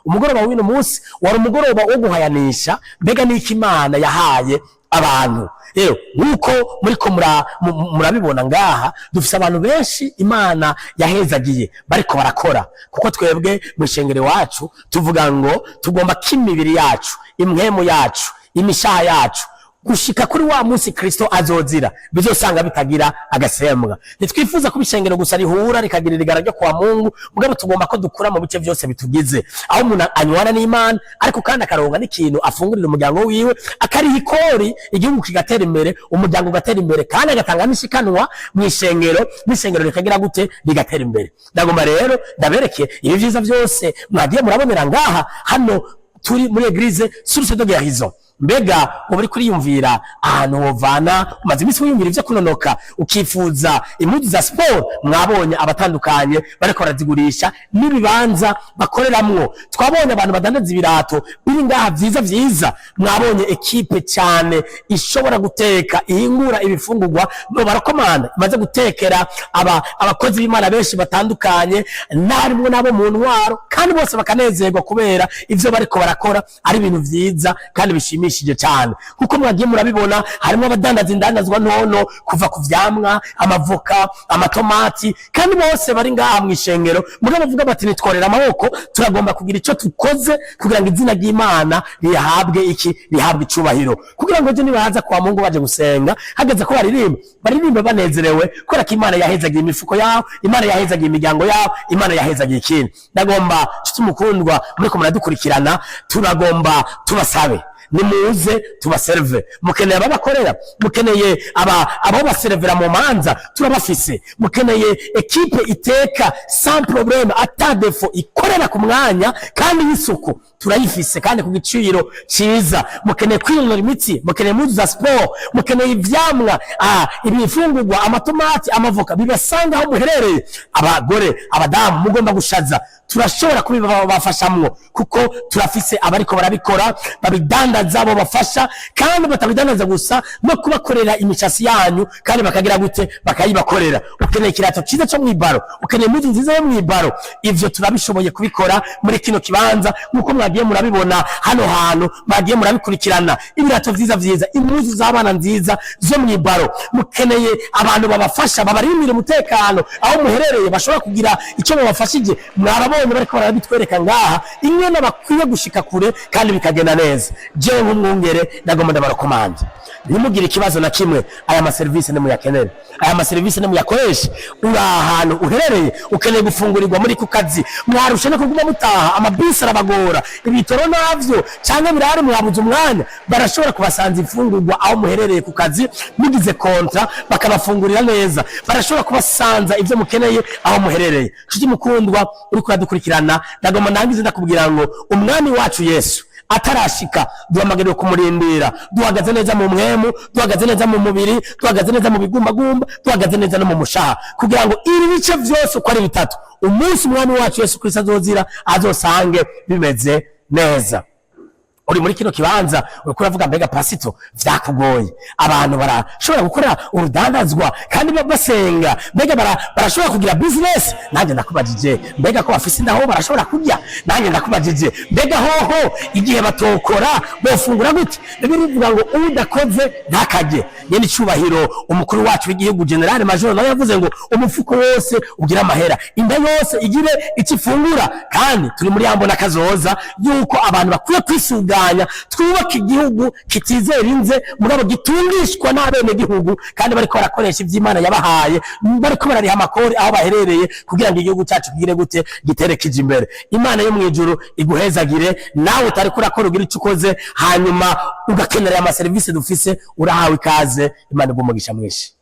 Umugoroba w'uno munsi wari umugoroba wo guhayanisha mbega n'iki Imana yahaye abantu. Rero nk'uko muriko murabibona ngaha, dufise abantu benshi Imana yahezagiye bariko barakora, kuko twebwe mu ishengero iwacu tuvuga ngo tugomba ko imibiri yacu, impwemu yacu, imishaha yacu, gushika kuri wa munsi Kristo azozira, bizosanga bitagira agasembwa. Ntitwifuza ko ishengero gusa rihura rikagira irigara ryo kwa Mungu, mugabo tugomba ko dukura mu bice byose bitugize, aho umuntu anywana n'Imana, ariko kandi akaronka n'ikintu afungurira umuryango wiwe, akariha ikori, igihugu kigatera imbere, umuryango ugatera imbere, kandi agatanga n'ishikanwa mu ishengero, n'ishengero rikagira gute? Rigatera imbere. Ndagomba rero ndabereke ibi vyiza byose mwagiye murabonera ngaha. Hano turi muri Église Source de Guérison. Mbega uba uri kuriyumvira ahantu wovana, umaze iminsi wiyumvira ivyo kunonoka, ukifuza impuzu za siporo? Mwabonye abatandukanye bariko barazigurisha n'ibibanza bakoreramwo. Twabonye abantu badandaza ibirato biri ngaha vyiza vyiza. Mwabonye équipe cyane ishobora guteka, ihingura ibifungurwa no barakomanda, imaze gutekera abakozi b'Imana benshi batandukanye, n'arimwo nabo mu ntwaro, kandi bose bakanezerwa kubera ivyo bariko barakora ari ibintu vyiza kandi bishimishije cyane. Kuko mwagiye murabibona, harimo abadandaza indandazwa ntono, kuva ku vyamwa, amavoka, amatomati, kandi bose bari ngaha mu ishengero, mugabo bavuga bati: "Nitworera amaboko, turagomba kugira ico tukoze kugira ngo izina ry'Imana rihabwe iki? Rihabwe icubahiro, kugira ngo ejo nibaza kwa Mungu baje gusenga, hageze ko baririmba, baririmba banezerewe, kubera ko Imana yahezagiye imifuko yabo, Imana yahezagiye imiryango yabo, Imana yahezagiye ikindi." Ndagomba, nshuti mukundwa muriko muradukurikirana, turagomba tubasabe: nimuze tubaserve. Mukeneye ababakorera, mukeneye abo baservera mu manza, turabafise. Mukeneye équipe iteka sans problème, ata défaut, ikorera ku mwanya kandi y'isuku, turayifise kandi ku giciro ciza. Mukeneye kwinonora imitsi, mukeneye impuzu za sport, mukeneye ivyamwa, ibifungurwa, amatomati, amavoka, bibasanga aho muherereye. Abagore, abadamu mugomba gushaza, turashobora kubibafashamwo, kuko turafise abariko barabikora, babidandaza, bo bafasha, kandi batabidandaza gusa, no kubakorera imishasi yanyu, kandi bakagira gute? Bakayibakorera. Ukeneye ikirato cyiza cyo mwibaro, ukeneye impuzu nziza yo mwibaro, ivyo turabishoboye kubikora muri kino kibanza, nkuko mwagiye murabibona hano hantu, mwagiye murabikurikirana: ibirato vyiza vyiza, impuzu z'abana nziza zo mwibaro. Mukeneye abantu babafasha, babarimira umutekano aho muherereye, bashobora kugira icyo babafashije, mwababonye bariko barabitwereka ngaha ingene bakwiye gushika kure kandi bikagenda neza. Jewe nk'umwungere ndagomba ndabarecommande: ntimugire ikibazo na kimwe. Aya maserivisi nimuyakenere, aya maserivisi nimuyakoreshe. Uri ahantu uherereye, ukeneye gufungurirwa muri ku kazi, mwarushe no kuguma mutaha, amabisi arabagora, ibitoro navyo cyangwa birahari, mwabuze umwanya, barashobora kubasanza imfungurwa aho muherereye ku kazi, mugize contrat bakabafungurira neza. Barashobora kubasanza ibyo mukeneye aho muherereye. Nshuti mukundwa uriko uradukurikirana, ndagomba ndangize ndakubwira ngo umwami wacu Yesu atarashika, duhamagariwe kumurindira duhagaze neza mu mpwemu, duhagaze neza mu mubiri, duhagaze neza mu bigumbagumba, duhagaze neza no mu mushaha, kugira ngo ibi bice byose uko ari bitatu, umunsi umwami wacu Yesu Kristo azozira, azosange bimeze neza. Uri muri kino kibanza, uriko uravuga: "Mbega pasito, vyakugoye? Abantu barashobora gukora urudandazwa kandi basenga? Mbega barashobora kugira business?" Nanjye ndakubajije: mbega ko bafise indaho, barashobora kurya? Nanjye ndakubajije: mbega hoho igihe batokora bofungura gute? Bibiliya ivuga ngo udakoze ntakarye. Nyene icubahiro umukuru wacu w'igihugu, général major, nawe yavuze ngo umufuko wose ugira amahera, inda yose igire icyo ifungura. Kandi turi muri yambo n'akazoza yuko abantu bakwiye kwisuganya, twubaka igihugu kitizera inze, mugabo gitungishwa n'abenegihugu, kandi bariko barakoresha ivy'Imana yabahaye, bariko barariha amakori aho baherereye, kugira ngo igihugu cyacu kigire gute? Gitere kije imbere. Imana yo mw'ijuru iguhezagire. Nawe utariko urakora, ugira icyo ukoze, hanyuma ugakenera aya maserivisi dufise, urahawe ikaze. Imana iguhe umugisha mwinshi.